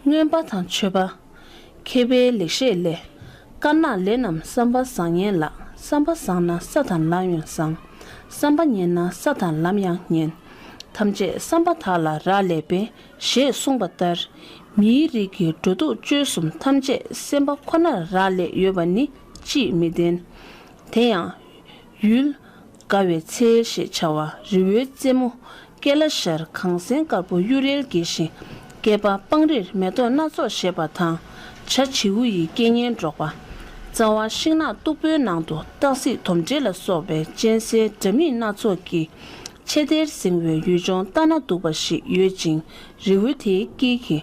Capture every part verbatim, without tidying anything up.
མངོན་པ་དང་མཆོད་པ། མཁས་པའི་ལེགས་བཤད་ལས། དཀར་ནག་ལས་རྣམས་བསམ་པ་བཟང་ངན་ལགས། བསམ་པ་བཟང་ན་ས་དང་ལམ་ཡང་བཟང་། བསམ་པ་ངན་ན་ས་དང་ལམ་ཡང་ངན། ཐམས་ཅད་བསམ་པ་དག་ལ་རག་ལས་པས། ཞེས་གསུངས་པ་ལྟར། མིའི་རིགས་ཀྱི་འགྲོ་འདུག་སྤྱོད་གསུམ་ཐམས་ཅད་སེམས་པ་ཁོ་ནར་རག་ལས་ཡོད་པ་ནི་ཅིས་མི་བདེན། དེ་ཡང་། ཡུལ། དགའ་བའི་ཚལ་ཞེས་བྱ་བ་རི་བོའི་རྩེ་མོ། ཀེ་ལ་ཤར་གངས་སེང་དཀར་པོ་གཡུ་རལ་རྒྱས་ཤིང་། སྐེད་པ་སྤང་རིར་མེ་ཏོག་སྣ་ཚོགས་བཞད་པ་དང་། བྱ་བྱིའུ་ཡི་སྐད་སྙན་སྒྲོག་པ། རྩ་བ་ཤིང་ནགས་སྟུག་པོའི་ནང་དུ་སྟག་གཟིག་དོམ་དྲེད་ལ་སོགས་པའི་གཅན་གཟན་འདྲ་མིན་སྣ་ཚོགས་ཀྱི་མཆེ་སྡེར་གཟིང་བའི་ཡུལ་ལྗོངས་ལྟ་ན་སྡུག་པ་ཞིག་ཡོད་ཅིང་། རི་བོ་དེའི་དཀྱིལ་གྱི་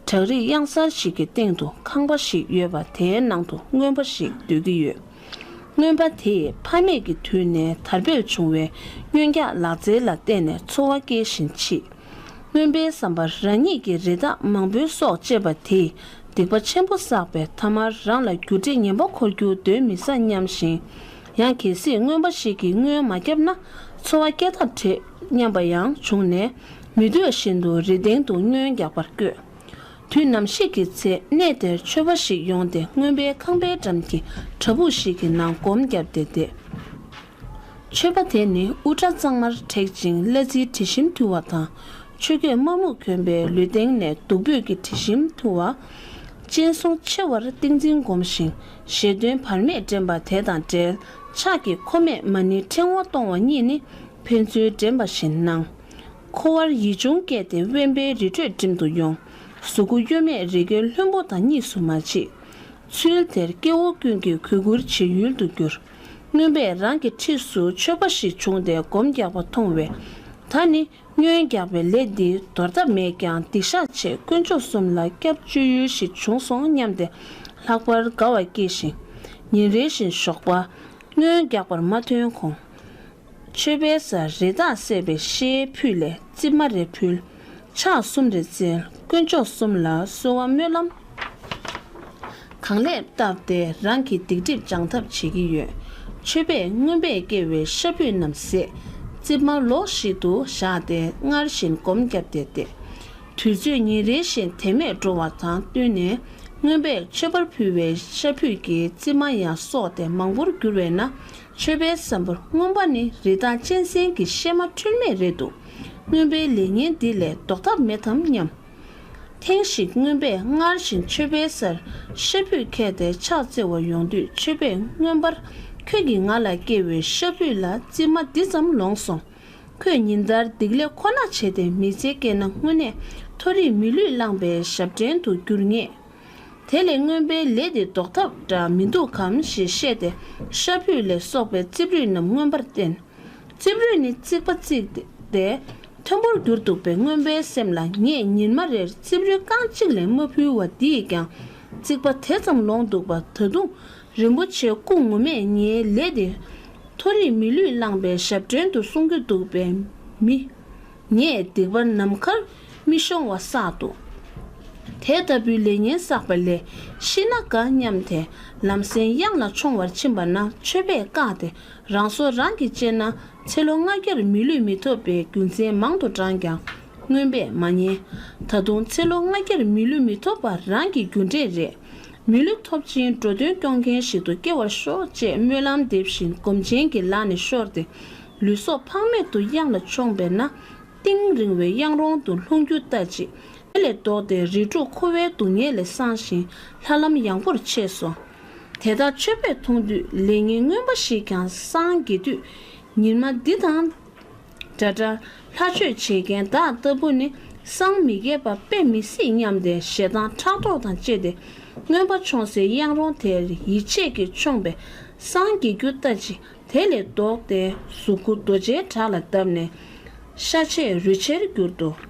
བྲག་རི་གཡང་གཟར་ཞིག་གི་སྟེང་དུ་ཁང་པ་ཞིག་ཡོད་པ་དེའི་ནང་དུ་རྔོན་པ་ཞིག་སྡོད་ཀྱི་ཡོད། རྔོན་པ་དེས་ཕ་མེས་ཀྱི་དུས་ནས་དར་འབེབས་བྱུང་བའི་རྔོན་རྒྱག་ལག་རྩལ་ལ་བརྟེན་ནས་འཚོ་བ་སྐྱེལ་བཞིན་མཆིས། རྔོན་པའི་བསམ་པར་རང་ཉིད་ཀྱི་རི་དྭགས་མང་པོའི་སྲོག་བཅད་པ་དེས་སྡིག་པ་ཆེན་པོ་བསགས་པས་ཐ་མར་རང་ལ་རྒྱུ་འབྲས་ངན་པ་འཁོར་རྒྱུ་གདོན་མི་ཟ་སྙམ་ཞིང་། ཡང་གལ་སྲིད་རྔོན་པ་ཞིག་གིས་རྔོན་མ་བརྒྱབ་ན་འཚོ་བ་སྐྱེལ་ཐབས་བྲལ་སྙམ་པ་ཡང་བྱུང་ནས། མི་འདོད་བཞིན་དུ་རི་སྟེང་དུ་རྔོན་རྒྱག་པར་བསྐྱོད། དུས་ནམ་ཞིག་གི་ཚེ་གནས་དེར་ཆོས་པ་ཞིག་ཡོང་སྟེ་རྔོན་པའི་ཁང་པའི་འགྲམ་གྱི་བྲག་ཕུག་ཞིག་གི་ནང་སྒོམ་བརྒྱབ་སྟེ་བསྡད། ཆོས་པ་དེ་ནི་དབུ་སྐྲ་གཙང་མར་བྲེག་ཅིང་གླ་རྩིའི་དྲི་ཞིམ་འཐུལ་བ་དང་། ཆོས་གོས་དམར་སྨུག་གྱོན་པའི་ལུས་སྟེང་ནས་བདུག་སྤོས་ཀྱི་དྲི་ཞིམ་འཐུལ་བ། སྤྱན་ཟུང་ཆེ་བར་ཏིང་འཛིན་སྒོམ་ཞིང་ཞལ་འདོན་བར་མེད་འདྲེན་པ་དེ་དང་འབྲེལ། ཕྱག་གི་མཁོ་མས་མ་ཎི་ཕྲེང་བ་གཏོང་བ་གཉིས་ནི་ཕན་ཚུན་འདྲེན་པ་བཞིན་སྣང་། འཁོར་བར་ཡིད་འབྱུང་སྐྱེས་ཏེ་དབེན་པའི་རི་ཁྲོད་འགྲིམ་དུ་ཡོང་། གཟུགས་སྐུ་གཡོ་མེད་རི་རྒྱལ་ལྷུན་པོ་དང་གཉིས་སུ་མ་མཆིས། ཚུལ་དེར་སྐྱེ་བོ་ཀུན་གྱིས་གུས་བཀུར་བྱེད་ཡུལ་དུ་གྱུར། རྔོན་པས་རང་གི་འཁྲིས་སུ་ཆོས་པ་ཞིག་བྱུང་སྟེ་སྒོམ་རྒྱག་པ་མཐོང་བས། ད་ནི་རྔོན་རྒྱག་པའི་ལས་འདི་དོར་ཐབས་མེད་ཀྱང་སྡིག་བཤགས་ཆེད་དཀོན་མཆོག་གསུམ་ལ་སྐྱབས་བཅོལ་ཡུལ་ཞིག་བྱུང་སོང་སྙམ་སྟེ་ལྷག་པར་དགའ་བ་སྐྱེས་ཤིང་། ཉིན་རེ་བཞིན་ཞོགས་པ་རྔོན་རྒྱག་པར་མ་ཐོན་གོང་། མཆོད་པའི་སར་རི་དྭགས་བསད་པའི་ཤའི་ཕུད་ལས་རྩིབ་མ་རེ་ཕུལ། ཕྱག་གསུམ་རེ་བཙལ། དཀོན་མཆོག་གསུམ་ལ་གསོལ་བ་སྨོན་ལམ་གང་ལེགས་བཏབ་སྟེ་རང་གི་སྡིག་སྒྲིབ་སྦྱང་ཐབས་བྱེད་ཀྱི་ཡོད། མཆོད་པས་རྔོན་པས་བསྐྱེད་པའི་ཤ་ཕུད་རྣམས་བཟས། རྩིབ་མ་ལོགས་ཤིག་ཏུ་བཞག་སྟེ་སྔར་བཞིན་སྒོམ་བརྒྱབ་སྟེ་བསྡད། དུས་ཚོད་ཉིན་རེ་བཞིན་དལ་མོར་འགྲོ་བ་དང་བསྟུན་ནས། རྔོན་པས་མཆོད་པར་ཕུལ་བའི་ཤ་ཕུད་ཀྱི་རྩིབ་མ་ཡང་བསྲེགས་ཏེ་མང་པོར་གྱུར་བས་ན། མཆོད་པའི་བསམ་པར་རྔོན་པ་ནི་རི་དྭགས་གཅན་གཟན་གྱི་གཤེད་མ་འཁྲུལ་མེད་རེད་འདུག། རྔོན་པའི་ལས་ངན་འདི་ལས་ལྡོག་ཐབས་མེད་དམ་སྙམ། ཐེངས་ཤིག་རྔོན་པས་སྔར་བཞིན་མཆོད་པའི་སར་ཤ་ཕུད་ཁྱེར་ཏེ་ཕྱག་བཙལ་བར་ཡོང་དུས། མཆོད་པས་རྔོན་པར། ཁྱོད་ཀྱིས་ང་ལ་བསྐྱེད་པའི་ཤ་ཕུད་ལ་རྩིབ་མ་འདི་ཙམ་ལོངས་སོང་། ཁོས་ཉིན་ལྟར་སྡིག་ལས་ཁོ་ན་བྱས་ཏེ་མི་ཚེ་སྐྱེལ་ན། དངོས་གནས་མཐོ་རིས་མི་ལུས་བླངས་པའི་ཞབས་བརྟན་དུ་འགྱུར་ངེས། དེ་ལས་རྔོན་པའི་ལས་འདི་ལྡོག་ཐབས་འདྲ་མི་འདུག་གམ་ཞེས་བཤད་དེ། ཤ་ཕུད་ལས་བསྲེགས་པའི་རྩིབས་རུས་རྣམས་རྔོན་པར་བསྟན། རྩིབས་རུས་ནི་རྩིག་པ་བརྩིགས་ཏེ་མཐོན་པོར་གྱུར་འདུག་པས། རྔོན་པའི་སེམས་ལ། ངས་ཉིན་མ་རེར་རྩིབས་རུས་རྐང་གཅིག་ལས་མ་ཕུལ་བ་འདི་ཡིས་ཀྱང་རྩིག་པ་དེ་ཙམ་ལོངས་འདུག་པ། ད་དུང་རིན་པོ་ཆེ་སྐུ་ངོ་མས་ངའི་ལས་འདི་མཐོ་རིས་མི་ལུས་བླངས་པའི་ཞབས་བརྟན་དུ་གསུང་གི་འདུག་པས། མི། ངས་སྡིག་པ་ནམ་མཁར་མི་ཤོང་བ་བསགས་འདུག། དེ་ལྟ་བུའི་ལས་ངན་བསགས་པ་ལས་ཤི་ན་དགའ་སྙམ་སྟེ། ལམ་སེང་གཡང་ལ་མཆོང་བར་ཕྱིན་པ་ན། མཆོད་པས་བཀག་སྟེ། རང་སྲོག་རང་གིས་བཅད་ན་ཚེ་ལོ་ལྔ་བརྒྱར་མི་ལུས་མི་ཐོབ་པའི་རྒྱུ་མཚན་མང་དུ་བགྲངས་ཀྱང་། རྔོན་པས་མ་ཉན། ད་དུང་ཚེ་ལོ་ལྔ་བརྒྱར་མི་ལུས་མི་ཐོབ་པ་རང་གི་རྒྱུ་འབྲས་རེད། མི་ལུས་ཐོབ་ཕྱིན་འགྲོ་དོན་སྐྱོང་མཁན་ཞིག་ཏུ་སྐྱེ་བར་ཤོག་ཅེས་སྨོན་ལམ་འདེབས་བཞིན་སྒོམ་ཆེན་གྱི་ལག་ནས་ཤོར་ཏེ། ལུས་སྲོག་ཕངས་མེད་དུ་གཡང་ལ་མཆོངས་པས་ན། གཏིང་རིང་བའི་གཡང་རོང་དུ་ལྷུང་རྒྱུ་ལྟ་ཅི། དེ་ལས་ལྡོག་སྟེ་རི་ཕྲུག་འཁོར་བའི་སྡུག་བསྔལ་ལས་སངས་ཤིང་ལྷ་ལམ་ཡངས་པོར་ཆས་སོ། དེ་དག་མཆོད་པས་མཐོང་དུས་ལས་ངན་རྔོན་པ་ཞིག་ཀྱང་སངས་རྒྱས་དུས། ཉིན་མ་འདི་དང་འདྲ་འདྲ་ལྷ་མཆོད་བྱེད་མཁན་བདག་ལྟ་བུ་ནི་སངས་མི་རྒྱས་པ་དཔེ་མི་སྲིད་སྙམ་སྟེ་ཞེ་སྡང་ཕྲག་དོག་དང་བཅས་ཏེ་རྔོན་པ་མཆོང་སའི་གཡང་རོང་དེར་ཡིད་ཆད་ཀྱིས་མཆོངས་པས། སངས་རྒྱས་རྒྱུ་ལྟ་ཅི། དེ་ལས་ལྡོག་སྟེ་གཟུགས་སྐུ་རྡོ་རྗེའི་བྲག་ལ་བརྡབས་ནས་ཤ་ཆད་རུས་ཆེར་གྱུར་ཏོ།